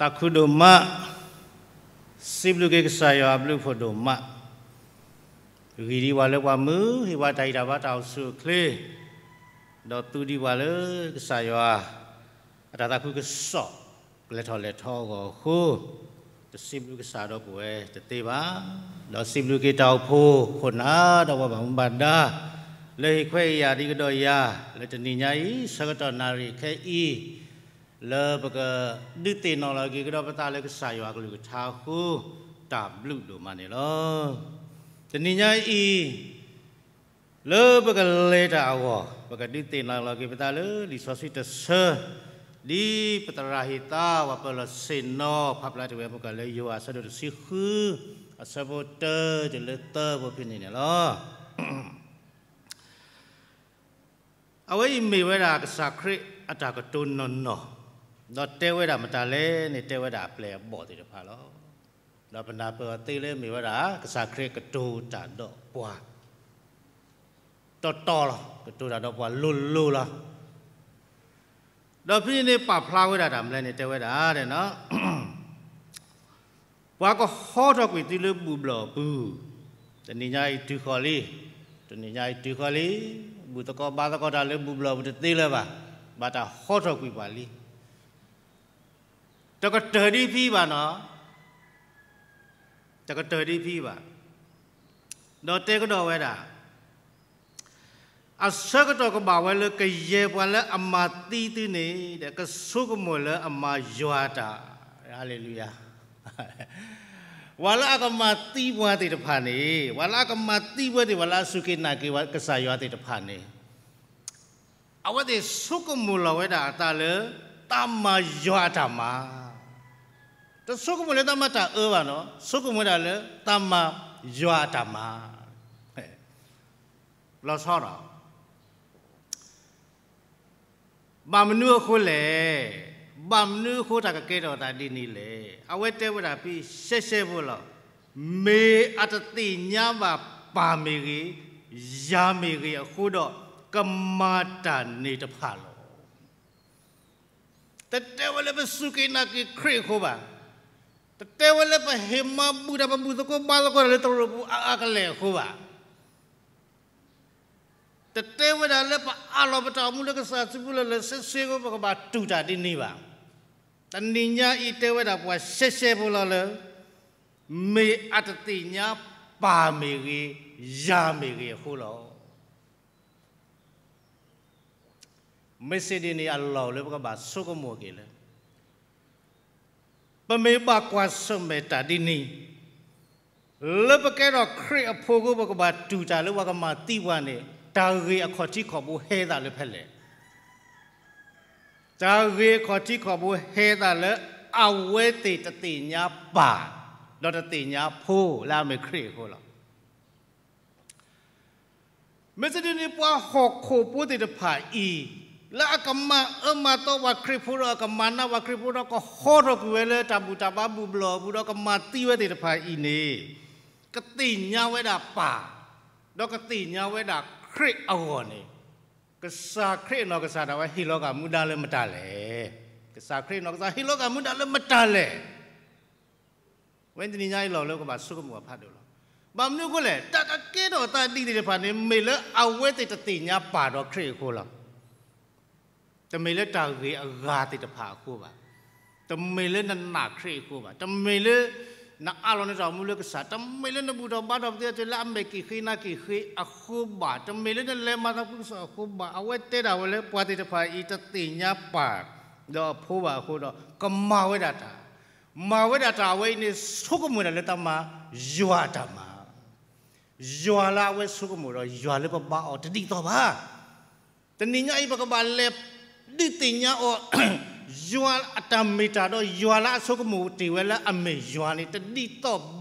သးခုဒိၣ်မး, စံးဘျုးက့ၤကစၢ်ယွၤအဘျုးအဖှိၣ်ဒိၣ်မး, ဂံၢ်ဒံးပှၤလၢပှၤမုာ် ဟ့ၣ်ပှၤတၢ်ဂံၢ်တၢ်ဘါတၢ်အိၣ်ဆူၣ်အိၣ်ချ့, ဒီးသူဒံးပှၤလၢကစၢ်ယွၤ အတၢ်သးခုကစီၣ် ကလဲၤထီၣ်လဲၤထီအဂီၢ်အဃိ, တစံးဘျုးကစၢ်ဒီးပဝဲတသ့ဘၣ်. ဒီးစံးဘျုးက့ၤတၢ်အိၣ်ဖှိၣ်ခိၣ်နၢ်ဒီးပှၤဘၣ်မူဘၣ်ဒါ လၢဟ့ၣ်ခွဲးဟ့ၣ်ယာ်ဒံးကဒီးယၤ လၢတနံၤညါအံၤ ဆၢကတီၢ်နၣ်ရံၣ်ခဲအံၤ လၢပကဒုးသ့ၣ်နီၣ်လီၤက့ၤကဒီးပသးလၢကစၢ်ယွၤအကလုၢ်ကထါအဃိ, တၢ်ဘျုးဒိၣ်မးန့ၣ်လီၤ. တနံၤညါအံၤ လၢပကလဲၤတၢ်အဂီၢ် ပကဒုးသ့ၣ်နီၣ်လီၤက့ၤပသးလၢလံာ်စီဆှံတဆၢ, ဒ်ပသရၣ်ဟ့ၣ်သါ ပှၤပၢၤလီၢ်ဆ့ၣ်နီၤ ဖးဖျါတ့ၢ်ဝဲ မုၢ်ကီၢ်လၢယိၤဟၣ်အဆၢဒိၣ်တဆံဃု အဆၢဖိတၢတုၤလၢသၢဖိဖဲန့ၣ်န့ၣ်လီၤ. အဝဲအံၤမ့ၢ်ဝဲဒၣ်ကစၢ်ခရံာ်အတၢ်ကတိၤနီၢ်နီၢ်, ဒီးတဲဝဲဒၣ်မတၤလဲၣ်န့ၣ် တဲဝဲဒၣ်အပျဲၢ်အဘီၣ်သ့ၣ်တဖၣ်လီၤ. ဒီးပနၢ်ပၢၢ်အီၤသ့လၢမ့ၢ်ဝဲဒၣ် ကစၢ်ခရံာ်ကတိၤတၢ်ဒီးပှၤ တီတီလီၤ, ကတိၤတၢ်ဒီးပှၤလိၤလိၤလီၤ. ဒီးဖဲန့ၣ်ပာ်ဖျါဝဲဒၣ်တၢ်မနုၤလဲၣ်န့ၣ် တဲဝဲဒၣ် ပှၤကဟီထီၣ်ကွံာ်သုလၢဘူၣ်ဘျီၣ်အပူၤ, တနံၤညါအံၤတုၤဃီၤလံ, တနံၤညါအံၤတုၤဃီၤလံ, ဘူၣ်သကိးဘါသကိးတၢ်လၢဘူၣ်ဘျီၣ်အပူၤတသ့လၢၤဘၣ်, ဘၣ်တၢ်ဟီထီၣ်ကွံာ်ပှၤလံ. တကတၢၢ်ဒ်ဖဲဘၣ်နီၤ, တကတၢၢ်ဒ်ဖဲဘၣ်. ဒီးတဲကဒီးဝဲဒၣ် အဆၢကတီၢ်ကဘၣ်ဝဲလၢကယဲၢ်ပှၤလၢအမၤသံသုန့ၣ် ကဆိကမိၣ်လၢအမၤယွၤတၢ်, ဟါလ့လူယၤ, ပှၤလၢအကမၤသံပှၤသ့ၣ်တဖၣ်န့ၣ်, ပှၤလၢအကမၤသံဝဲသ့ၣ် ပှၤလၢအစူၢ်က့ၤနာ်က့ၤကစၢ်ယွၤသ့ၣ်တဖၣ်န့ၣ် အဝဲသ့ၣ်ဆိကမိၣ်လီၤဝဲဒၣ်အသးလၢ တၢ်မၤယွၤအတၢ်မၤ, တဆိကမိၣ်လၢတၢ်မၤတၢ်အၢဘၣ်နီၤ, ဆိကမိၣ်ဝဲဒၣ်လၢတၢ်မၤယွၤအတၢ်မၤ, လီၤဆီဒီး ဘၣ်မနုၤအဃိလဲၣ်, ဘၣ်မနုၤအဃိတၢ်ကကဲထီၣ်သးဒ်န့ၣ်လဲၣ်, အဝဲတဲဝဲဒၣ်ဖဲရှဲရှဲဖိလီၤ. မ့ၢ်အတသ့ၣ်ညါဘၣ်ပၢ်မ့ၢ်ဂ့ၤ, ယၤမ့ၢ်ဂ့ၤအဃိဒီး ကမၤတၢ်န့ၣ်တဖၣ်လီၤ. တတဲဝဲလၢပစူၢ်က့ၤနာ်က့ၤခရံာ်အဃိဘၣ်, တတဲဝဲလၢပဟ့ၣ်မၤဘူၣ်တၢ် ပဘူၣ်သကိးဘါသကိးတၢ်လၢတရူးပူၤအါအါကလဲာ်အဃိဘၣ်. တတဲဝဲဒၣ်လၢပအးလီၤပတၢ်အိၣ်မူလၢကစၢ်စုပူၤလၢလၢဆ့ဆ့အဃိ ပကဘၣ်တူၢ်တၢ်ဒ်န့ၣ်ဘၣ်. တနံၤညါအံၤတဲဝဲဒၣ်ပှၤရှဲရှဲဖိလီၤလၢ မ့ၢ်အတသ့ၣ်ညါပၢ်မ့ၢ်ဂ့ၤ, ယၤမ့ၢ်ဂ့ၤအဃိလီၤ. မ့ၢ်စ့ၢ်ဒ်န့ၣ်အလီၢ်လၢပကဘၣ်ဆိကမိၣ်က့ၤလၢ ပမ့ၢ်ဘၣ်ကွၢ်ဆၢၣ်မဲာ်တၢ်ဒ်န့ၣ်, လၢပကဲထီၣ်ခရံာ်အဖိအဃိ ပကဘၣ်တူၢ်တၢ်လၢပှၤကမၤသံပှၤန့ၣ် တၢ်ဂ့ၢ်အခီၣ်ထံးခီၣ်ဘိဟဲသးလၢဖဲလဲၣ်. တၢ်ဂ့ၢ်အခီၣ်ထံးခီၣ်ဘိဟဲသးလၢ အဝဲသ့ၣ်တသ့ၣ်ညါပၢ် ဒီးတသ့ၣ်ညါဖိလၢအမ့ၢ်ခရံာ်အဃိလီၤ. မ့ၢ်စ့ၢ်ဒ်န့ၣ် ပှၤဟီၣ်ခိၣ်ဖိသ့ၣ်တဖၣ်အံၤ လၢအကမၤအၢမၤသီပှၤခရံာ်ဖိဒီး အကမၤနးပှၤခရံာ်ဖိဒီး ကဟီထီၣ်ကွံာ်ဝဲလၢတၢ်ဘူၣ်တၢ်ဘါဘူၣ်ဘျီၣ်အပူၤဒီး ကမၤသံဝဲသ့ၣ်တဖၣ်အံၤန့ၣ် ကသ့ၣ်ညါဝဲဒၣ်ပၢ် ဒီးကသ့ၣ်ညါဝဲဒၣ်ခရံာ်အဂီၢ်န့ၣ် ကစၢ်ခရံာ်အနီၢ်ကစၢ်ဒၣ်ဝဲဟ့ၣ်လီၤက့ၤမူဒါလၢမတၤလဲၣ်. ကစၢ်ခရံာ်အနီၢ်ကစၢ်ဟ့ၣ်လီၤက့ၤမူဒါလၢမတၤလဲၣ်. ဝဲတနံၤညါအံၤလီၢ်လၢကဘၣ်ဆိကမိၣ်အဖးဒိၣ်လီၤ. ဘၣ်မနုၤအဃိလဲၣ်, တၢ်ကကဲထီၣ်အသးဒ်သ့ၣ်တဖၣ်န့ၣ် မ့ၢ်လၢအဝဲသ့ၣ်တသ့ၣ်ညါပၢ်ဒီးခရံာ်အဃိလီၤ. တမ့ၢ်လၢတၢ်ဂ့ၢ်အဂၤသ့ၣ်တဖၣ်အဃိဘၣ်. တမ့ၢ်လၢနနာ်ခရံာ်အဃိဘၣ်. တမ့ၢ်လၢ နအးလီၤနတၢ်အိၣ်မူလၢကစၢ်. တမ့ၢ်လၢနဘူၣ်ထီၣ်ဘါထီၣ်ပသ့ၣ်လၢအမဲာ်က့ၤဃ့နါက့ၤဃ့အဃိဘၣ်. တမ့ၢ်လၢနလဲၤမၤသးဖုကစီၣ်အဃိဘၣ်. အဝဲတဲဒၣ်ဝဲလၢပှၤသ့ၣ်တဖၣ်အံၤတသ့ၣ်ညါပၢ်ဒီးအဖိဘၣ်အဃိဒီး ကမၤဝဲဒၣ်တၢ် မၤဝဲဒၣ်တၢ်အဝဲအံၤန့ၣ် ဆိကမိၣ်ဒၣ်လၢတၢ်မၤယွၤအတၢ်မၤ, ယွၤလၢအဝဲဆိကမိၣ်ဒီး ယွၤလၢပဘါအီၤတဒ်သိးဘၣ်. တနံၤညါအံၤ ပကဘၣ်လဲၤဒုးသ့ၣ်ညါအီၤ ယွၤအတၢ်မ့ၢ်တၢ်ဒီး ယွၤလၢအဆိကမိၣ်တ့ၢ်ဝဲလၢအမ့ၢ်ယွၤန့ၣ် တဒ်သိး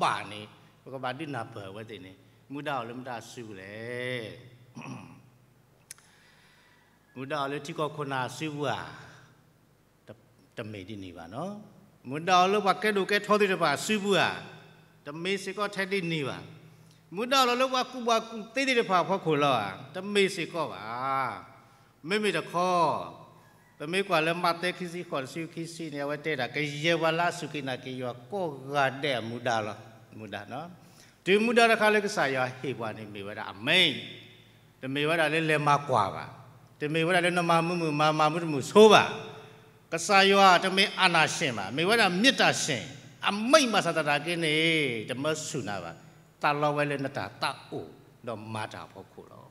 ဘၣ်န့ၣ် ပကဘၣ်ဒုးနၢ်ပၢၢ်အဝဲသ့ၣ်န့ၣ် မူဒါအီၤလၢမတၤအစုပူၤလဲၣ်. မူဒါအီၤလၢထံကီၢ်ခိၣ်နၢ်အစုပူၤဧါ, တမ့ၢ်ဒ်န့ၣ်ဘၣ်နီၤ. မူဒါအီၤလၢပှၤကဲဒိၣ်ကဲထီသ့ၣ်တဖၣ်အစုပူၤဧါ, တမ့ၢ်စ့ၢ်ကီးထဲဒ်န့ၣ်ဘၣ်. မူဒါအီၤလၢပှၤကူၣ်ဘၣ်ကူၣ်သ့သ့ၣ်တဖၣ်အဖီခိၣ်လီၤဧါ, တမ့ၢ်စ့ၢ်ကီးဘၣ်. မ့မ့ၢ်တခီ ပမ့ၢ်ကွၢ်လၢမးသဲခံဆံဃိး တဆံခံဆံန့ၣ် အဝဲတဲဒၣ် ကယဲၢ်ပှၤလၢအစူၢ်က့ၤနာ်က့ၤယွၤကိးဂၤဒဲးအမူဒါလီၤ. မူဒါ, တုၤမူဒါတခါလၢကစၢ်ယွၤဟ့ၣ်ပှၤန့ၣ် မ့ၢ်ဝဲဒၣ်အမိန့်, တမ့ၢ်ဝဲဒၣ်လၢလဲၤမၤကွၢ်ဘၣ်, တမ့ၢ်ဝဲဒၣ်လၢနမၤမုာ်မုာ်မၤ မၤမုာ်တမုာ်ဆိဘၣ်. ကစၢ်ယွၤတမ့ၢ်အာဏာရှင်ဘၣ်, မ့ၢ်ဝဲဒၣ်မေတ္တာရှင်, အမိန့်ဘၣ်ဆၣ်သနာ်က့န့ၣ် တမၢဆူၣ်နၤဘၣ်, သးလီဝဲလၢနတၢ်သးအိၣ် ဒီးမၤတၢ်အဖီခိၣ်လီၤ.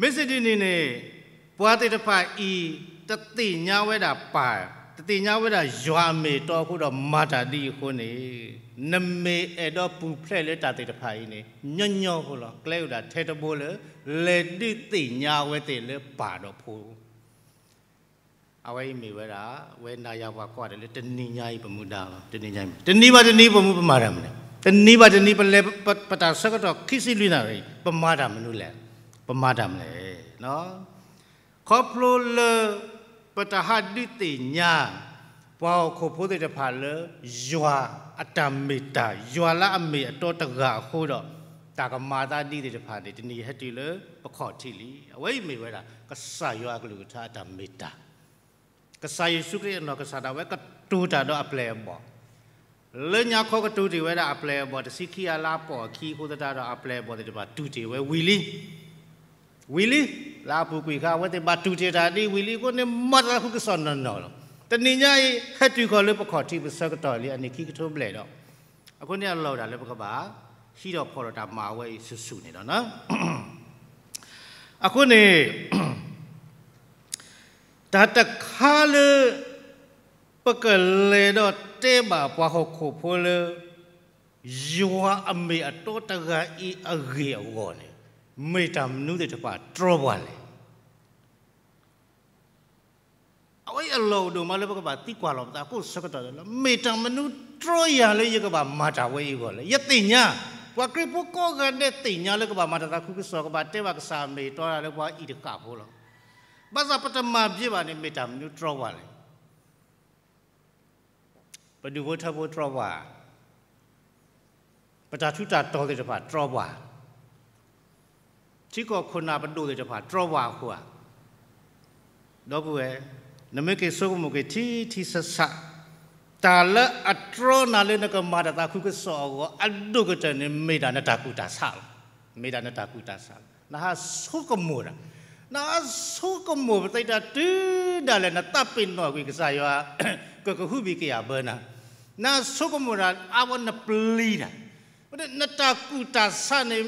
မ့ၢ်စ့ၢ်ဒ်န့ၣ်န့ၣ် ပှၤသ့ၣ်တဖၣ်အံၤ တသ့ၣ်ညါဝဲဒၣ်ပၢ်, တသ့ၣ်ညါဝဲဒၣ်ယွၤအမ့ၢ်အတီအဃိဒီးမၤတၢ်ဒ်အံၤအဃိန့ၣ်, နမ့ၢ်အဲၣ်ဒိးပူၤဖျဲးလၢတၢ်သ့ၣ်တဖၣ်အံၤန့ၣ် ညီညီဖိလီၤ. ကျဲအိၣ်ဒၣ်ထဲတဘိလၢ လဲၤဒုးသ့ၣ်ညါအဝဲသ့ၣ်လၢပၢ်ဒီးဖိ အဝဲအံၤမ့ၢ်ဝဲဒၣ် ဝဲနၤယၤပှၤကိးဂၤဒဲးလၢတနံၤညါအံၤပမူဒါလီၤ. တနံၤညါအံၤ တနံၤဘၣ်တနံၤပမူပမၤတၢ်မနုၤလဲၣ်. တနံၤဘၣ်တနံၤပလဲၤပ ပတၢ်ဆၢကတီၢ်ခံဆံလွံၢ်နၣ်ရံၣ် ပမၤတၢ်မနုၤလဲၣ်. ပမၤတၢ်မနုၤလဲၣ်. ခီဖျိလၢ ပတဟးဒုးသ့ၣ်ညါ ပှၤဟီၣ်ခိၣ်ဖိသ့ၣ်တဖၣ်လၢ ယွၤအတၢ်မ့ၢ်တၢ် ယွၤလၢအမ့ၢ်အတီတဂၤအဃိဒီး တၢ်ကမၤသးဒ်သ့ၣ်တဖၣ်န့ၣ် တနံၤဟဲတုၤလၢပခီၣ်ထံးလံ. အဝဲအံၤမ့ၢ်ဝဲဒၣ် ကစၢ်ယွၤအကလုၢ်ကထါအတၢ်မ့ၢ်တၢ် ကစၢ်ယ့ၣ်ၡူးခရံာ်အနီၢ်ကစၢ်ဒၣ်ဝဲကတိၤတၢ်ဒီးအပျဲၢ်အဘီၣ်, လၢညါခီကတိၤတ့ၢ်ဝဲဒၣ်အပျဲၢ်အဘီၣ် တဆံခံဂၤလၢအပိာ်အခံအဃိသတးဒီး အပျဲၢ်အဘီၣ်သ့ၣ်တဖၣ်တူၢ်တ့ၢ်ဝဲဝံၤလံ, ဝံၤလံ, လၢအပူၤကွံာ်အခါ အဝဲသ့ၣ်ဘၣ်တူၢ်တ့ၢ်တၢ်ဒ်ဝံၤလံအဃိန့ၣ် မၤတၢ်သးခုကစီၣ်နီၢ်နီၢ်လီၤ. တနံၤညါအံၤ ဟဲတုၤဃီၤလၢပခီၣ်ထံးပဆၢကတီၢ်လံ အနံၣ်ခံကထိဘျဲၣ်ဒီး အဃိန့ၣ်အလီၢ်ဒၣ်လၢပကဘၣ် ဟံးထီၣ်ဖီၣ်ထီၣ်တၢ်မၤဝဲအံၤဆူၣ်ဆူၣ်န့ၣ်လီၤ. အဃိန့ၣ် တၢ်တခါလၢ ပကလဲၤဒီးတဲဘၣ်ပှၤဟီၣ်ခိၣ်ဖိလၢ ယွၤအမ့ၢ်အတီတဂၤအံၤအဂ့ၢ်အဂီၢ်န့ၣ် မ့ၢ်တၢ်မနုၤသ့ၣ်တဖၣ်တြီပှၤလဲၣ်. အဝဲအံၤအလီၢ်အိၣ်ဒိၣ်မးလၢပကဘၣ်သံကွၢ်လီၤပသးကိးဆၢကတီၢ်လီၤ. မ့ၢ်တၢ်မနုၤတြီယၤလၢယကဘၣ်မၤတၢ်ဝဲအံၤအဂီၢ်လဲၣ်. ယသ့ၣ်ညါ ပှၤခရံာ်ဖိကိးဂၤဒဲးသ့ၣ်ညါလၢကဘၣ်မၤတၢ်သးခုကစီၣ် ကဘၣ်တဲဘၣ်ကစၢ်အမ့ၢ်အတီတၢ်လၢပှၤအံၤတဃၣ်ဖိလီၤ. ဘၣ်ဆၣ်ပတမၤဘၣ်ဘၣ်န့ၣ် မ့ၢ်တၢ်မနုၤတြီပှၤလဲၣ်. ပဒူၣ်ဖိထၢဖိတြီပှၤ, ပတၢ်ထူးတၢ်တီၤသ့ၣ်တဖၣ်တြီပှၤ, ထံကီၢ်ခိၣ်နၢ်ပဒိၣ်သ့ၣ်တဖၣ်တြီပှၤအဃိဧါ. ဒီပုၢ်ဝဲၢ်, နမ့ၢ်က့ၤဆိကမိၣ်က့ၤထံထံဆးဆး, တၢ်လၢအတြီနၤလၢနကမၤတၢ်သးခုကစီၣ်အဂီၢ် အဒိၣ်ကတၢၢ်န့ၣ် မ့ၢ်ဒၣ်နတၢ်ကူၣ်တၢ်ဆးလီၤ. မ့ၢ်ဒၣ်နတၢ်ကူၣ်တၢ်ဆးလီၤ. နဟးဆိကမိၣ်ဒၣ်, နဟးဆိကမိၣ်ပသ့တၢ်တုၤဒၣ်လဲာ် နသးပ့ၤနီၣ်ကွံာ်ကစၢ်ယွၤ ကကဟုဘံၣ်ကယာ်ဘၢနၤ, နဟးဆိကမိၣ်ဒၣ် အါဝဲနပျံၤတၢ် နတၢ်ကူၣ်တၢ်ဆးန့ၣ်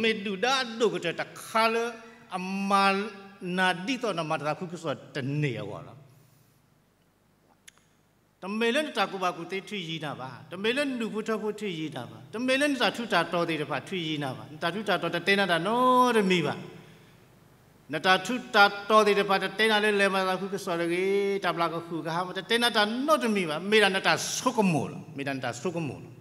မ့ၢ်ဒုၣ်ဒါအဒိၣ်ကတၢၢ်တခါလၢ အမၤနၤဒ်သိးနမၤတၢ်သးခုကစီၣ်တန့ၢ်အဂီၢ်လီၤ. တမ့ၢ်လၢနတၢ်ကူၣ်ဘၣ်ကူၣ်သ့ထုးယံၤနၤဘၣ်, တမ့ၢ်လၢနဒူၣ်ဖိထၢဖိထုးယံၤနၤဘၣ်, တမ့ၢ်လၢနတၢ်ထူးတၢ်တီၤသ့ၣ်တဖၣ်ထုးယံၤနၤဘၣ်, နတၢ်ထူးတၢ်တီၤတတဲနၤတၢ်နီတမံၤဘၣ်. နတၢ်ထူးတၢ်တီၤသ့ၣ်တဖၣ်တတဲနၤလၢလဲၤမၤသးခုကစီၣ်တဂ့ၤ, တၢ်ဘျၣ်ကဟုၣ်ကဟါမး တတဲနၤတၢ်နီတမံၤဘၣ်, မ့ၢ်ဒၣ်နတၢ်ဆိကမိၣ်လီၤ, မ့ၢ်ဒၣ်နတၢ်ဆိကမိၣ်လီၤ.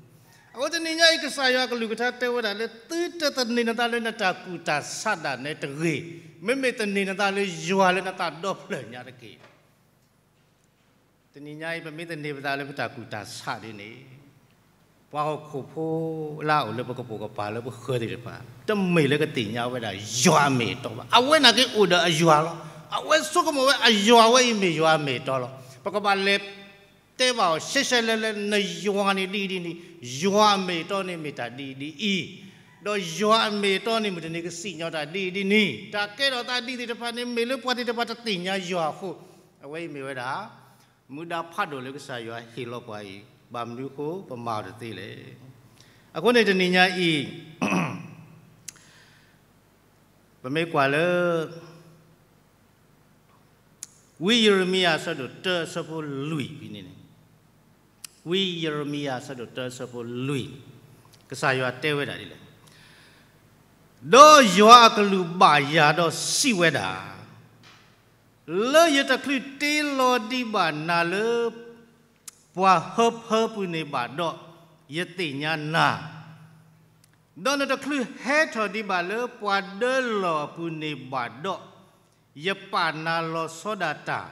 အဃိတနံၤညါအံၤ ကစၢ်ယွၤကလုၢ်ကထါတဲဝဲဒၣ်လၢ သုတသန့ၤနသးလၢနတၢ်ကူၣ်တၢ်ဆးဒၣ်နဲတဂ့ၤ, မ့မ့ၢ်သန့ၤနသးလၢယွၤလၢနသးဒီဖျၢၣ်ညါတက့ၢ်. တနံၤညါအံၤ ပမ့ၢ်သန့ၤပသးလၢပတၢ်ကူၣ်တၢ်ဆးဒ်န့ၣ်, ပှၤဟီၣ်ခိၣ်ဖိလၢအအိၣ်လၢပကပိာ်ကပၤလၢပဃၢၤသ့ၣ်တဖၣ် တမ့ၢ်လၢကသ့ၣ်ညါဝဲဒၣ်ယွၤအမ့ၢ်အတီဘၣ်. အဝဲနာ်က့အိၣ်ဒီးအယွၤလီၤ. အဝဲဆိကမိၣ်ဝဲအယွၤဝဲအံၤမ့ၢ်ယွၤအမ့ၢ်အတီလီၤ. ပကဘၣ်လဲၤတဲဘၣ်အီၤရှဲရှဲလဲလဲ နယွၤန့ၣ်ဒ်အံၤဒ်န့ၣ်, ယွၤအမ့ၢ်အတီန့ၣ်မ့ၢ်တၢ်ဒ်အံၤဒ်အံၤ, ဒီးယွၤအမ့ၢ်အတီန့ၣ် မုၢ်တနံၤကစံၣ်ညီၣ်တၢ်ဒ်အံၤဒ်န့ၣ်, တၢ်ကဲထီၣ်သးဒ်သ့ၣ်တဖၣ်န့ၣ် မ့ၢ်လၢပှၤသ့ၣ်တဖၣ်တသ့ၣ်ညါယွၤအဃိ, အဝဲအံၤမ့ၢ်ဝဲဒၣ် မူဒါဖးဒိၣ်လၢကစၢ်ယွၤဟ့ၣ်လီၤပှၤအံၤ, ဘၣ်မနုၤအဃိပမၤအီၤတသ့လဲၣ်. အဃိန့ၣ်တနံၤညါအံၤ ပမ့ၢ်ကွၢ်လၢ ဝံယံးရမံယၤအဆၢဒိၣ်တၢအဆၢဖိလွံၢ်ဖဲန့ၣ်န့ၣ်, ဝံယံးရမံယၤအဆၢဒိၣ်တၢအဆၢဖိလွံၢ်န့ၣ်, ကစၢ်ယွၤတဲဝဲဒၣ်ဒ်လဲၣ်. ဒီးယွၤအကလူးဘၣ်ယၤဒီးစံးဝဲဒၣ်, လၢယတချုးတ့လီၤဒံးဘၣ်နၤလၢ ပှၤဟၢဖၢပူၤန့ၣ်ဘၣ်ဒီး, ယသ့ၣ်ညါနၤ, ဒီးနတချုးဟဲထီၣ်ဒံးဘၣ်လၢပှၤဒၢလီၢ်အပူၤန့ၣ်ဘၣ်ဒီး, ယပာ်နၤလီၤဆီဒၣ်တၢ်,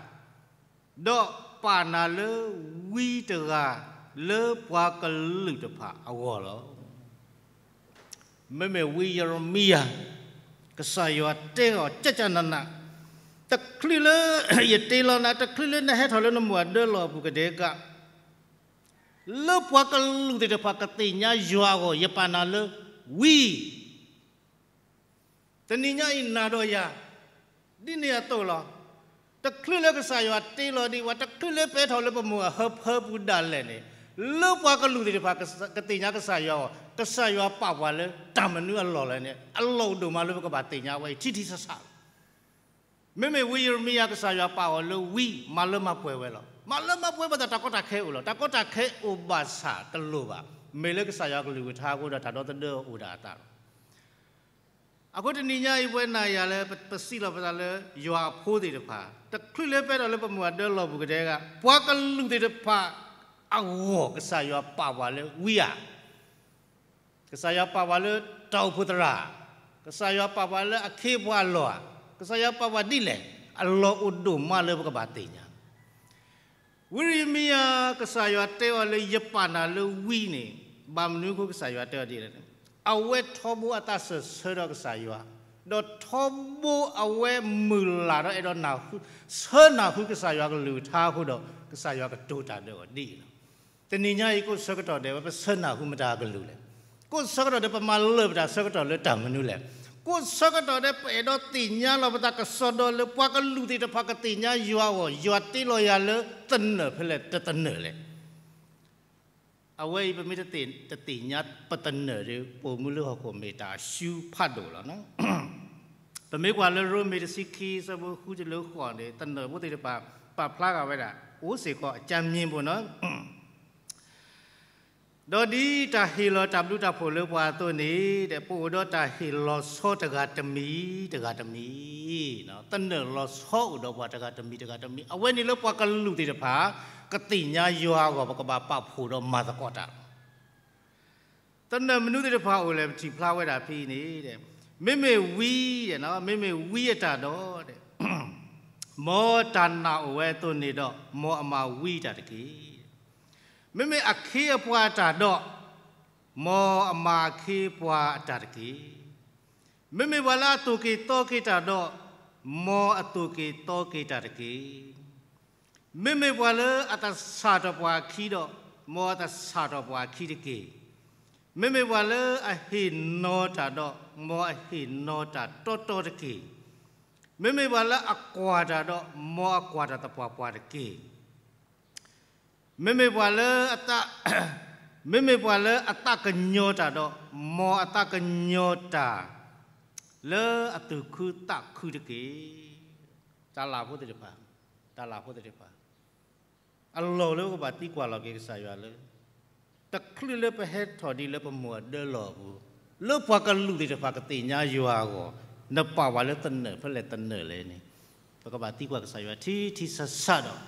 ဒီးပာ်နၤလၢဝံတဂၤလၢပှၤကလုာ်တဖၣ်အဂီၢ်လီၤ. မ့မ့ၢ်ဝံယံးရမံယၤ, ကစၢ်ယွၤတဲအီၤကကနန, တချုးလၢယတ့လီၤနၤ, တချုးလၢနဟဲထီၣ်လၢနမိၢ်အဒၢလီၢ်အပူၤကဒဲက, လၢပှၤကလုာ်သ့ၣ်တဖၣ်ကသ့ၣ်ညါယွၤအဂီၢ် ယပာ်နၤလၢဝံ. တနံၤညါအံၤနၤဒီးယၤ ဒ်န့ၣ်အသိးလီၤ. တချုးလၢကစၢ်ယွၤတ့လီၤဒံးဝဲ, တချုးလၢပဟဲထီၣ်လၢပမိၢ်အဟၢဖၢပူၤဒၣ်လဲာ်န့ၣ်, လၢပှၤကလုာ်သ့ၣ်တဖၣ် ကသ့ၣ်ညါကစၢ်ယွၤအဂီၢ်, ကစၢ်ယွၤပာ်ပှၤလၢတၢ်မနုၤအလီၢ်လဲၣ်န့ၣ်, အလီၢ်အိၣ်ဒိၣ်မးလၢပကဘၣ်သ့ၣ်ညါဝဲအံၤ ထံထံဆးဆးလီၤ. မ့မ့ၢ်ဝံယံးရမံယၤ ကစၢ်ယွၤပာ်အီၤလၢဝံ, မၤလၢမၤပှဲၤဝဲလီၤ. မၤလၢမၤပှဲၤဘၣ်ဆၣ် တၢ်ကီတၢ်ခဲအိၣ်လီၤ. တၢ်ကီတၢ်ခဲအိၣ်ဘၣ်ဆၣ်တလိၣ်ဘၣ်. မ့ၢ်လၢကစၢ်ယွၤကလုၢ်ကထါအဃိဒီး တၢ်ဒီသဒၢအိၣ်ဒၣ်အသးလီၤ. အဃိတနံၤညါအံၤ ပဝဲနၤယၤလၢပစံးလီၤပသးလၢ ယွၤအဖိသ့ၣ်တဖၣ်, တချုးလၢပဟဲထီၣ်လၢပမိၢ်အဒၢလီၢ်ပူၤကဒဲက, ပှၤကလုာ်သ့ၣ်တဖၣ်အဂီၢ် ကစၢ်ယွၤပာ်ပှၤလၢဝံဧါ, ကစၢ်ယွၤပာ်ပှၤလၢတၢ်အိၣ်ဖှိၣ်သရၣ်, ကစၢ်ယွၤပာ်ပှၤလၢအခ့အပှၤအလီၢ်ဧါ, ကစၢ်ယွၤပာ်ပှၤဒ်လဲၣ်, အလီၢ်အိၣ်ဒိၣ်မးလၢပကဘၣ်သ့ၣ်ညါ ဝံယံးရမံယၤ ကစၢ်ယွၤတဲအီၤလၢ ယပာ်နၤလၢဝံန့ၣ်, ဘၣ်မနုၤအဃိကစၢ်ယွၤတဲအီၤဒ်လဲၣ်န့ၣ်, အဝဲထီဘိအသးစၢၢ်ဆၢဒီးကစၢ်ယွၤ, ဒီးထီဘိအဝဲမုၢ်လၢ်ဒီးအဲၣ်ဒိးနၢ်ဟူ, ဆၢနၢ်ဟူကစၢ်ယွၤကလုၢ်ကထါအဃိဒီး ကစၢ်ယွၤကတိၤတၢ်ဒီးအီၤဒ်အံၤလီၤ. တနံၤညါအံၤ ကိးဆၢကတီၢ်ဒဲးဝဲ ပဆၢနၢ်ဟူမတၤအကလုၢ်လဲၣ်. ကိးဆၢကတီၢ်ဒဲး ပမၤလၢာ်ပတၢ်ဆၢကတီၢ်လၢတၢ်မနုၤလဲၣ်. ကိးဆၢကတီၢ်ဒဲးပအဲၣ်ဒိးသ့ၣ်ညါလီၤပသးကစီဒီလၢ ပှၤကလုာ်သ့ၣ်တဖၣ်ကသ့ၣ်ညါယွၤအဂီၢ်, ယွၤတ့လီၤယၤလၢသနၢၣ်ဖဲလဲၣ်တသနၢၣ်လဲၣ်. အဝဲအံၤ ပမ့ၢ်တသ့ၣ်ညါပသနၢၣ်ဒီး ပအိၣ်မူလၢဟီၣ်ခိၣ်မ့ၢ်တၢ်အရှုံးဖးဒိၣ်လီၤ. ပမ့ၢ်ကွၢ်လၢရိမ့ၤတဆံခံ ဆၢဖိဃုတုၤလၢဃိးန့ၣ် သနၢၣ်ဖိသ့ၣ်တဖၣ် ပာ်ဖျါဂာ်ဝဲဒၣ် အိၣ်စ့ၢ်ကီးအကၠါမံၤပူၤနီၤ. ဒီးဒ်တၢ်ဟ့ၣ်လီၤတၢ်ဘျုးတၢ်ဖှိၣ်လၢပှၤအသိးန့ၣ် ပအိၣ်ဒီးတၢ်ဟ့ၣ်လီၤဆီတဂၤတမံၤ တဂၤတမံၤ, သနၢၣ်လီၤဆီအိၣ်ဒီးပှၤတဂၤတမံၤ တဂၤတမံၤ, အဝဲန့ၣ်လၢပှၤကလုာ်သ့ၣ်တဖၣ် ကသ့ၣ်ညါယွၤအဂီၢ် ပကဘၣ်ပာ်ဖှိၣ်ဒီးမၤသကိးတၢ်လီၤ. သနၢၣ်မနုၤသ့ၣ်တဖၣ်အိၣ်လဲၣ် ပထံၣ်ဖျါဝဲဒၣ်ဖဲအံၤန့ၣ်, မ့မ့ၢ်ဝံ, မ့မ့ၢ်ဝံအတၢ်ဒီး မ်တၢ်နာ်အိၣ်ဝဲအသိးန့ၣ်ဒီး မ်အမၤဝံအတၢ်တက့ၢ်. မ့မ့ၢ်အခ့အပှၤအတၢ်ဒီး မ်အမၤအခ့အပှၤအတၢ်တက့ၢ်. မ့မ့ၢ်ပှၤလၢအသိၣ်က့ၤသီက့ၤတၢ်ဒီး မ်အသိၣ်က့ၤသီက့ၤတၢ်တက့ၢ်. မ့မ့ၢ်ပှၤလၢအသဆၣ်ထီၣ်ပှၤအခံဒီး မ်အသဆၣ်ထီၣ်ပှၤအခံတက့ၢ်. မ့မ့ၢ်ပှၤလၢအဟ့ၣ်နီၤတၢ်ဒီး မ်အဟ့ၣ်နီၤတၢ်တီတီတက့ၢ်. မ့မ့ၢ်ပှၤလၢအကွၢ်တၢ်ဒီး မ်အကွၢ်တၢ်သပှၢ်ပှၢ်တက့ၢ်. မ့မ့ၢ်ပှၤလၢအသး, မ့မ့ၢ်ပှၤလၢအသးကညီၤတၢ်ဒီး မ်အသးကညီၤတၢ် လၢအသူၣ်ခုသးခုတက့ၢ်. တၢ်လၢ်ဖိသ့ၣ်တဖၣ်, တၢ်လၢ်ဖိသ့ၣ်တဖၣ်, အလီၢ်လၢပကဘၣ်သံကွၢ်လီၤက့ၤကစၢ်ယွၤလၢ တချုးလၢပဟဲထီၣ်ဒံးလၢပမိၢ်အဒၢလီၢ်အပူၤ, လၢပှၤကလုာ်သ့ၣ်တဖၣ်ကသ့ၣ်ညါယွၤအဂီၢ်, နပာ်ပှၤလၢသနၢၣ်ဖဲလဲၣ်သနၢၣ်လဲၣ်န့ၣ်, ပကဘၣ်သံကွၢ်ကစၢ်ယွၤထံထံဆးဆးဒီး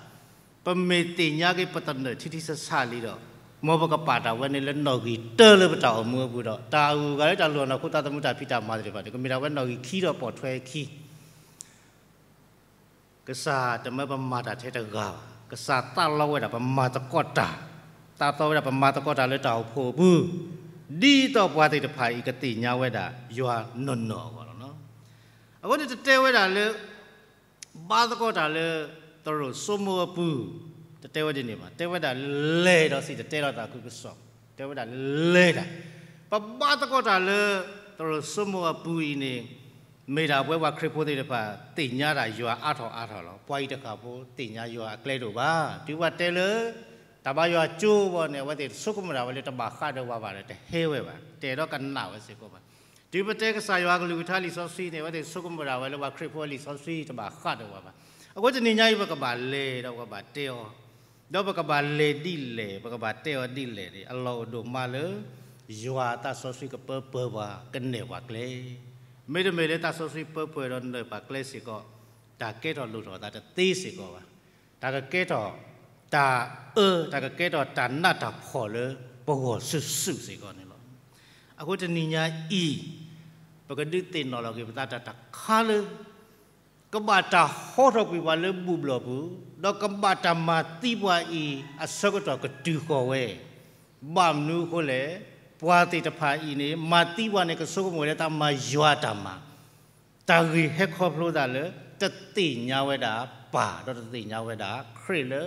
ပမ့ၢ်သ့ၣ်ညါက့ၤပသနၢၣ်ထံထံဆးဆးလံဒီး, မ်ပကပာ်တၢ်ဝဲန့ၣ်လၢနီၣ်ဂံၢ်တၢလၢပတၢ်အိၣ်မူအပူၤဒီး တၢ်အဂုၤအဂၤလၢတၢ်လုၢ်အီၣ်နီၢ်ခိသးသမူတၢ်ဖံးတၢ်မၤသ့ၣ်တဖၣ်န့ၣ် ကမ့ၢ်ဒၣ်ဝဲနီၣ်ဂံၢ်ခံဒီးပိာ်ထွဲခံ ကစၢ်တမၢပမၤတၢ်ထဲတဂၤဘၣ်. ကစၢ်သးလီဝဲဒၣ်ပမၤသကိးတၢ်, သးသီဝဲဒၣ်ပမၤသကိးတၢ်လၢတၢ်အိၣ်ဖှိၣ်အပူၤ, ဒ်သိးပှၤသ့ၣ်တဖၣ်အံၤကသ့ၣ်ညါဝဲဒၣ်ယွၤနီၢ်နီၢ်အဂီၢ်လီၤ. အဃိန့ၣ်တတဲဝဲဒၣ်လၢ ဘါသကိးတၢ်လၢ သရိာ်စိမိၣ်အပူၤ, တတဲဝဲဒ်န့ၣ်ဘၣ်, တဲဝဲဒၣ်လဲၤဒီးစံၣ်တဲၤတဲလီၤသးခုကစီၣ်, တဲဝဲဒၣ်လဲၤတၢ်, ပဘါသကိးတၢ်လၢ သရိာ်စိမိၣ်အပူၤအံၤန့ၣ် မ့ၢ်ဒၣ်ပဝဲပှၤခရံာ်ဖိသ့ၣ်တဖၣ် သ့ၣ်ညါတၢ်ယွၤအါထီၣ်အါထီၣ်လီၤ. ပှၤအံၤတဃၣ်ဖိသ့ၣ်ညါယွၤအကျဲဒိၣ်ဘၣ်. တုၤပှၤတဲလၢ တၢ်ဘါယွၤကၠိဘၣ်န့ၣ် အဝဲသ့ၣ်ဆိကမိၣ်ဒၣ်ဝဲလၢတဘၣ်ဃးဒီးပှၤဘၣ်ဒီး တဟဲဝဲဘၣ်, တဲဒီးကနၣ်ဝဲစ့ၢ်ကီးဘၣ်. တုၤပတဲကစၢ်ယွၤကလုၢ်ကထါလံာ်စီဆှံန့ၣ် အဝဲသ့ၣ်ဆိကမိၣ်ဒၣ်ဝဲလၢပှၤခရံာ်ဖိအလံာ်စီဆှံတဘၣ်ဃးဒီးပှၤဘၣ်. အဃိတနံၤညါအံၤ ပကဘၣ်လဲၤဒီးပကဘၣ်တဲအီၤ, ဒီးပကဘၣ်လဲၤဒ်လဲၣ် ပကဘၣ်တဲအီၤဒ်လဲၣ်န့ၣ် အလီၢ်အိၣ်ဒိၣ်မးလၢ ယွၤအသးစီဆှံကပၢပှဲၤပှၤ ကနၢၤပှၤကျဲ, မ့တမ့ၢ်လၢသးစီဆှံပၢပှဲၤဒီးနၢၤပှၤကျဲစ့ၢ်ကီး တၢ်ကဲထီၣ်လိၣ်ထီၣ်အသးတသ့စ့ၢ်ကီးဘၣ်. တၢ်ကကဲထီၣ်တၢ်အၢ, တၢ်ကကဲထီၣ်တၢ်နးတၢ်ဖှီၣ်လၢပဂီၢ်စုာ်စုာ်စ့ၢ်ကီးန့ၣ်လီၤ. အဃိတနံၤညါအံၤ ပကဒုးသ့ၣ်နီၣ်လီၤက့ၤပသးတၢ်တခါလၢ ကဘၣ်တၢ်ဟီထီၣ်ကွံာ်ပှၤလၢဘူၣ်ဘျီၣ်ပူၤ, ဒီးကဘၣ်တၢ်မၤသံပှၤအံၤအဆၢကတီၢ်ကတုၤဃီၤဝဲ, ဘၣ်မနုၤအဃိလဲၣ်, ပှၤသ့ၣ်တဖၣ်အံၤန့ၣ် မၤသံပှၤန့ၣ် ကဆိကမိၣ်ဝဲလၢတၢ်မၤယွၤတၢ်မၤ, တၢ်ဂ့ၢ်ဟဲခီဖျိသးလၢ တသ့ၣ်ညါဝဲဒၣ်ပၢ် ဒီးတသ့ၣ်ညါဝဲဒၣ်ခရံာ်လၢ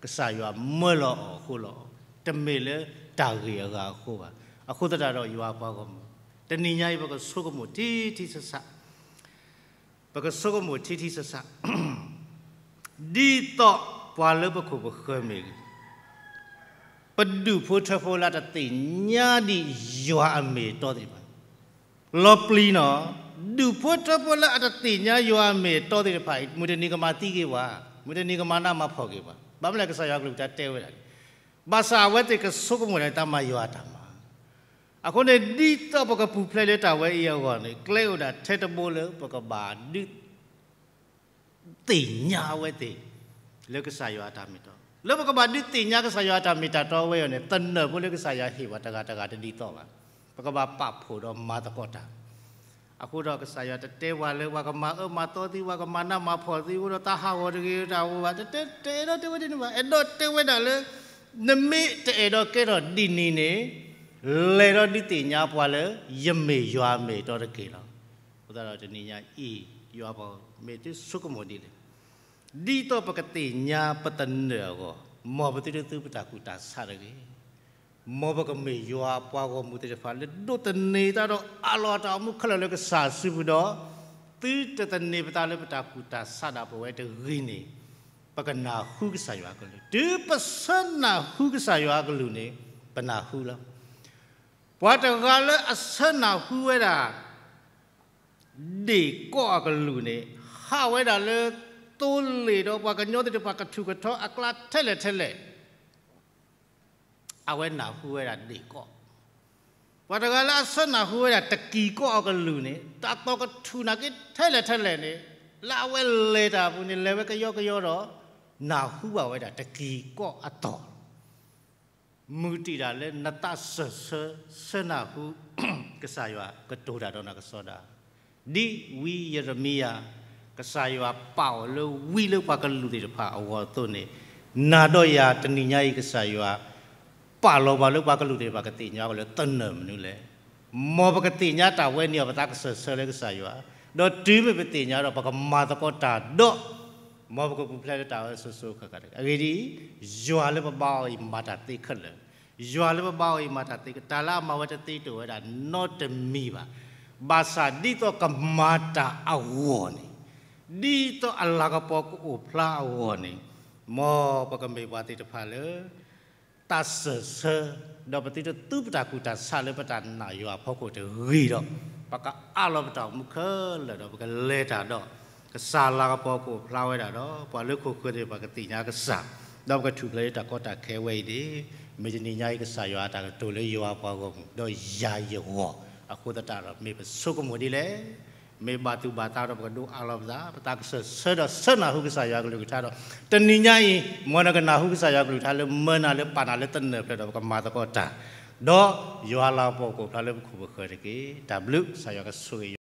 ကစၢ်ယွၤမၢလီၤအီၤအဃိလီၤ. တမ့ၢ်လၢတၢ်ဂ့ၢ်အဂၤအဃိဘၣ်. အဃိသတးဒီးယွၤအပှၤဂီၢ်မုၢ်, တနံၤညါအံၤ ပကဆိကမိၣ်ထံထံဆးဆး, ပကဆိကမိၣ်ထံထံဆးဆး ဒ်သိးပှၤလၢပခိၣ်ပဃၢၤမ့ၢ်ဂ့ၤ, ပဒူၣ်ဖိထၢဖိလၢအတသ့ၣ်ညါဒံးယွၤအမ့ၢ်အတီသ့ၣ်တဖၣ်, လီၤပျံၤနီၤ, ဒူၣ်ဖိထၢဖိလၢအတသ့ၣ်ညါယွၤအမ့ၢ်အတီသ့ၣ်တဖၣ်အံၤ မုၢ်တနံၤကမၤသံက့ၤပှၤ, မုၢ်တနံၤကမၤနးမၤဖှီၣ်က့ၤပှၤ. ဘၣ်မနုၤလဲၣ် ကစၢ်ယွၤကလုၢ်ကထါတဲဝဲဒၣ်န့ၣ်, ဘၣ်ဆၣ်အဝဲသ့ၣ်ကဆိကမိၣ်န့ၣ် တၢ်မၤယွၤအတၢ်မၤ အဃိန့ၣ် ဒ်သိးပကပူၤဖျဲးလၢတၢ်ဝဲအံၤအဂီၢ်န့ၣ် ကျဲအိၣ်ဒၣ်ထဲတဘိလၢပကဘၣ်ဒုးသ့ၣ်ညါအဝဲသ့ၣ် လၢကစၢ်ယွၤအတၢ်မ့ၢ်တီ, လၢပကဘၣ်ဒုးသ့ၣ်ညါကစၢ်ယွၤအတၢ်မ့ၢ်တၢ်တီဝဲအံၤန့ၣ် သနၢၣ်ဖိလၢကစၢ်ယွၤဟ့ၣ်ပှၤတဂၤတဂၤတဒ်သိးဘၣ်. ပကဘၣ်ပာ်ဖှိၣ်ဒီးမၤသကိးတၢ် အဃိဒီးကစၢ်ယွၤတတဲပှၤလၢပှၤကမၤအၢမၤသီသံ ပှၤကမၤနးမၤဖှီၣ်သံအဃိဒီး တၢ်ဟးဂီၤတဂ့ၤတၢ်အိၣ်ဘၣ်, တတဲ, တအဲၣ်ဒိးတဲဝဲဒ်န့ၣ်ဘၣ်. အဲၣ်ဒိးတဲဝဲဒၣ်လၢ နမ့ၢ်တအဲၣ်ဒိးကဲထီၣ်ဒ်န့ၣ်န့ၣ် လဲၤဒီးဒုးသ့ၣ်ညါပှၤလၢ ယမ့ၢ်ယွၤအမ့ၢ်အတီတက့ၢ်လီၤ. အဃိသတးဒီးတနံၤညါအံၤ ယွၤပှၤမ့ၢ်သုဆိကမိၣ်ဒ်လဲၣ်, ဒ်သိးပကသ့ၣ်ညါပသနၢၣ်အဂီၢ်, မ်ပသုတသူပတၢ်ကူၣ်တၢ်ဆးတဂ့ၤ. မ်ပကမ့ၢ်ယွၤပှၤဂီၢ်မုၢ်သ့ၣ်တဖၣ်လၢဒိးသန့ၤတၢ်ဒီးအးလီၤတၢ်အိၣ်မူခဲလၢာ်လၢကစၢ်အစုပူၤဒီး သုတသန့ၤပသးလၢပတၢ်ကူၣ်တၢ်ဆးဒၣ်ပဝဲတဂ့ၤန့ၣ် ပကနၢ်ဟူကစၢ်ယွၤအကလုၢ်, တုၤပဆၢနၢ်ဟူကစၢ်ယွၤအကလုၢ်န့ၣ် ပနၢ်ဟူလီၤ. ပှၤတဂၤလၢအဆၢနၢ်ဟူဝဲဒၣ် ဒ့ၣ်ကီၢ်အကလုၢ်န့ၣ် ဟးဝဲဒၣ်လၢသိလ့ၣ်ဒီးပှၤကညီသ့ၣ်တဖၣ်ကထူၣ်ကထီအကျါထဲလဲၣ်ထဲလဲၣ် အဝဲနၢ်ဟူဝဲဒၣ်ဒ့ၣ်ကီၢ်. ပှၤတဂၤလၢအဆၢနၢ်ဟူဝဲဒၣ်တကံၢ်ကီၢ်အကလုၢ်န့ၣ် တၢ်သီၣ်ကထူၣ်နာ်က့ထဲလဲၣ်ထဲလဲၣ်န့ၣ် လၢအဝဲလဲၤတၢ်အပူၤန့ၣ် လဲၤဝဲကယီကယီဒီး နၢ်ဟူဘၣ်ဝဲဒၣ်တကံၢ်ကီၢ်အသီၣ် မုၢ်တံာ်တၢ်လၢနသးစၢၢ်ဆၢ ဆၢနၢ်ဟူ ကစၢ်ယွၤကတိၤတၢ်ဒီးနၤကစီဒီ, ဒ်ဝံယံးရမံယၤ ကစၢ်ယွၤပာ်အီၤလၢဝံလၢပှၤကလုာ်သ့ၣ်တဖၣ်အဂီၢ်အသိးန့ၣ်, နၤဒီးယၤတနံၤညါအံၤ ကစၢ်ယွၤ ပာ်လီၤပှၤလၢပှၤကလုာ်သ့ၣ်တဖၣ်ကသ့ၣ်ညါအီၤလၢသနၢၣ်မနုၤလဲၣ်. မ်ပကသ့ၣ်ညါတၢ်ဝဲန့ၣ်အီၤ ပသးကစၢၢ်ဆၢလၢကစၢ်ယွၤ, ဒီးတုၤမ့ၢ်ပသ့ၣ်ညါဒီး ပကမၤသကိးတၢ်ဒီး မ်ပကပူၤဖျဲးလၢတၢ်အၢစိၤစိၤဃၣ်ဃၣ်တဂ့ၤ. အဂ့ၢ်ဒ်အံၤ, ယွၤလၢပဘါအီၤအံၤမၤတၢ်သ့ခဲလၢာ်, ယွၤလၢပဘါအီၤအံၤမၤတၢ်သ့, တၢ်လၢအမၤဝဲတသ့တအိၣ်ဝဲဒၣ်နီတမံၤဘၣ်. ဘၣ်ဆၣ်ဒ်သိးကမၤတၢ်အဂီၢ်န့ၣ်, ဒ်သိးအလၤကပီၤကအိၣ်ဖျါအဂီၢ်န့ၣ်, မ်ပကမ့ၢ်ပှၤသ့ၣ်တဖၣ်လၢ သးစၢၢ်ဆၢ, ဒီးပသုတသူပတၢ်ကူၣ်တၢ်ဆးလၢပတၢ်နာ်ယွၤအဖီခိၣ်တဂ့ၤဒီး, ပကအးလီၤပတၢ်အိၣ်မူခဲလၢာ်ဒီး ပကလဲၤတၢ်ဒီး ကစၢ်လၤကပီၤကအိၣ်ဖျါဝဲဒၣ်ဒီး ပှၤလၢခိၣ်ဃၢၤသ့ၣ်တဖၣ်ကသ့ၣ်ညါကစၢ်, ဒီးပကထူၣ်ဖျဲးလၢတၢ်ကီတၢ်ခဲဝဲအံၤန့ၣ်, မ့ၢ်တနံၤညါအံၤ ကစၢ်ယွၤအတၢ်ကတိၤလၢယွၤပှၤဂီၢ်မုၢ် ဒီးယၤယဂီၢ်, အဃိသတးဒီး မ့ၢ်ပဆိကမိၣ်ဒ်လဲၣ် မ့ၢ်ဘၣ်သူၣ်ဘၣ်သးဒီးပကဒိးအးလီၤပသး, ပသးကစၢၢ်ဆၢဒီးဆၢနၢ်ဟူကစၢ်ယွၤအကလုၢ်ကထါဒီး, တနံၤညါအံၤ မ်နကနၢ်ဟူကစၢ်ယွၤအကလုၢ်ကထါလၢမၢနၤလၢပာ်နၤလၢသနၢၣ်ဖျၢၣ်ဒီးပကမၤသကိးတၢ်, ဒီးယွၤလၤကပီၤကအိၣ်ဖျါလၢပခိၣ်ပဃၢၤတက့ၢ်. တၢ်ဘျုး ကစၢ်ယွၤကဆိၣ်ဂ့ၤ